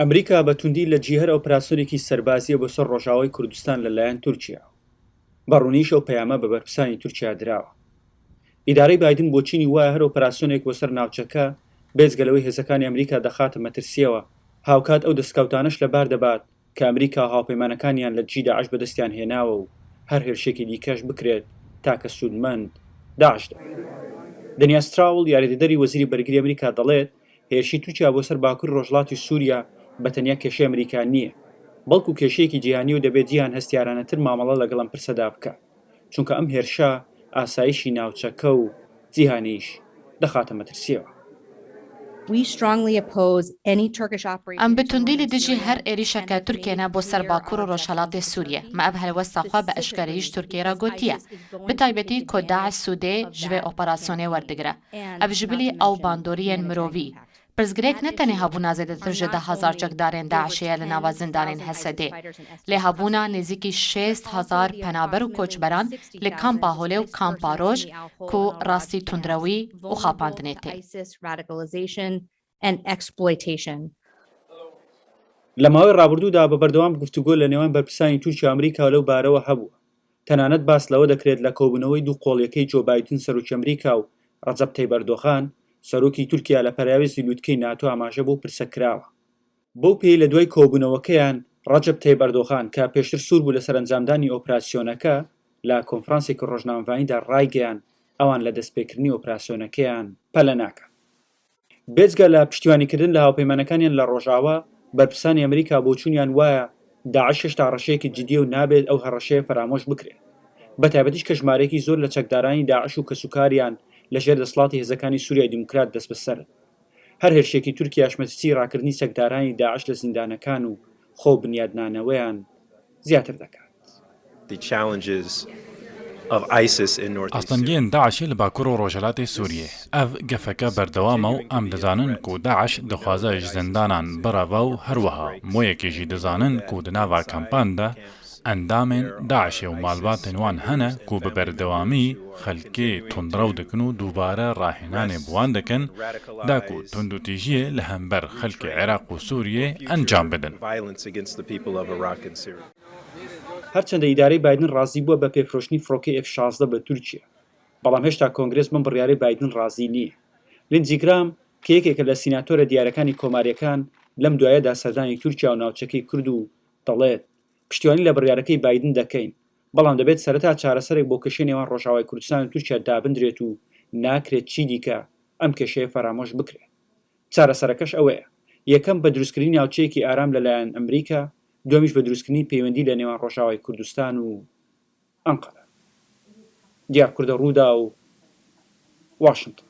ئەمریکا بە توندی لە دژی هەر ئۆپراسیۆنێکی سەربازییە بۆ سەر ڕۆژاوای کوردستان لە لایەن تورکیاوە. بە ڕوونیش ئەو پەیامە بە بەرپرسانی تورکیا دراوە. ئیدارەی بایدن بۆچینی وایە هەر ئۆپراسیۆنێک بۆ سەر ناوچەکە بێجگە لەوەی هێزەکانی ئەمریکا دەخاتە مەترسییەوە، هاوکات ئەو دەستکەوتانەش لەبار دەبات کە ئەمریکا و هاوپەیمانەکانیان لە دژی داعش بەدەستیان هێناوە و هەر هێرشێکی دیکەش بکرێت تاکە سوودمەند داعش دەبێت. دنیا ستراوڵ، یاریدەدەری وەزیری بەرگری ئەمریکا دەڵێت، هێرشی تورکیا بۆ سەر باکوری ڕۆژهەڵاتی سوریا بە تەنیا کێشەی ئەمریکا نییە، بەڵکو کێشەیەکی جیهانییە و دەبێت جیهان هەستیارانەتر مامەڵە لەگەڵ ئەم پرسەدا بکات، چونکە ئەم هێرشە ئاسایشی ناوچەکە و جیهانیش دەخاتە مەترسییەوە. ئەم بە توندی لە دژی هەر ئێریشەکە تورکیە بۆ سەر باکور و ڕۆژهەڵاتی سوریە، مە ئەڤ هەلوەستا خوە بە ئەشکەرەییش تورکیە را گۆتیە، بە تایبەتی کۆ داعش سودێ ژ ڤێ ئۆپەراسیۆنێ وەردگرە. ئەڤ ژ بلی ئەو باندۆریێن مرۆڤی. پرسگرێک نە تەنێ هەبوونا زێدەتر ژە 10,000 چەکدارێن داعشێیە لە ناڤا زیندانێن هەسەدێ، لێ هەبوونا نێزیکی 60,000 پەنابەر و کۆچبەران لە کامپا هۆلێ و کامپا رۆژ کو ڕاستی توندرەوی و خاپاندنێ تێن. لە ماوەی ڕابردوودا بە بەردەوام گفتوگۆ لە نێوان بەرپرسانی تورکیا و ئەمریکا لەو بارەوە هەبووە. تەنانەت باس لەوە دەکرێت لە کۆبوونەوەی دوو قۆڵیەکەی جۆ بایدن سەرۆکی ئەمریکا و ڕەجەب تەیب ئەردۆغان سەرۆکی تورکیا لە پەراوێزی لوتکەی ناتۆ ئاماژە بەو پرسە کراوە. بەو پێیەی لە دوای کۆبوونەوەکەیان ڕەجەب تەیب ئەردۆغان کە پێشتر سوور بوو لەسەر ئەنجامدانی ئۆپراسیۆنەکە لە کۆنفرانسێکی ڕۆژنامەڤانیدا ڕایگەیاند ئەوان لە دەستپێکردنی ئۆپراسیۆنەکەیان پەلە ناکەن. بێجگە لە پشتیوانیکردن لە هاوپەیمانەکانیان لە ڕۆژئاوا، بەرپرسانی ئەمریکا بۆچوونیان وایە داعش هێشتا هەڕەشەیەکی جدییە و نابێت ئەو هەڕەشەیە فەرامۆش بکرێت، بەتایبەتیش کە ژمارەیەکی زۆر لە چەکدارانی داعش و کەسوکاریان لەژێر دەسەڵاتی هێزەکانی سوریای دیموکرات دەستبەسەرن. هەر هێرشێکی تورکیاش مەترسیی ڕاکردنی چەکدارانی داعش لە زیندانەکان و خۆ بنیادنانەوەیان زیاتر دەکات. ئاستەنگیên DAIŞ'ê li Bakur û Rojhilatê Sûriyê. Ev gefeke berdewam e û em dizanin ku DAIŞ dixwaze ji zindanan bireve û herwiha moyekê jî dizanin ku di nava kampan de endamên DAIŞ'ê û malbatên wan hene ku bi berdewamî xelkê tundrew dikin û dubare rahênanê bi wan dikin da ku tundûtîjiyê li hember xelkê Iraq û Sûriyê encam bidin. هەرچەندە ئیدارەی بایدن ڕازی بووە بە پێفرۆشتنی فڕۆکەی ئێف 16 بە تورکیا، بەڵام هێشتا کۆنگرێس بەم بڕیارەی بایدن ڕازی نییە. لیندزی گرام، کە یەکێکە لە سیناتۆرە دیارەکانی کۆمارییەکان، لەم دوایەدا سەردانی تورکیا و ناوچەکەی کرد و دەڵێت، پشتیوانی لە بڕیارەکەی بایدن دەکەین، بەڵام دەبێت سەرەتا چارەسەرێک بۆ کێشەی نێوان ڕۆژئاوای کوردستان و تورکیا دابندرێت و ناکرێت چیدیکە ئەم کێشەیە فەرامۆش بکرێت. چارەسەرەکەش ئەوەیە، یەکەم بە دروستکردنی ناوچەیەکی ئارام لەلایەن ئەمریکا، دووەمیش بە دروستکردنی پەیوەندی لە نێوان ڕۆژئاوای کوردستان و ئەنقەرە. دیار کوردە، رووداو، واشنتن.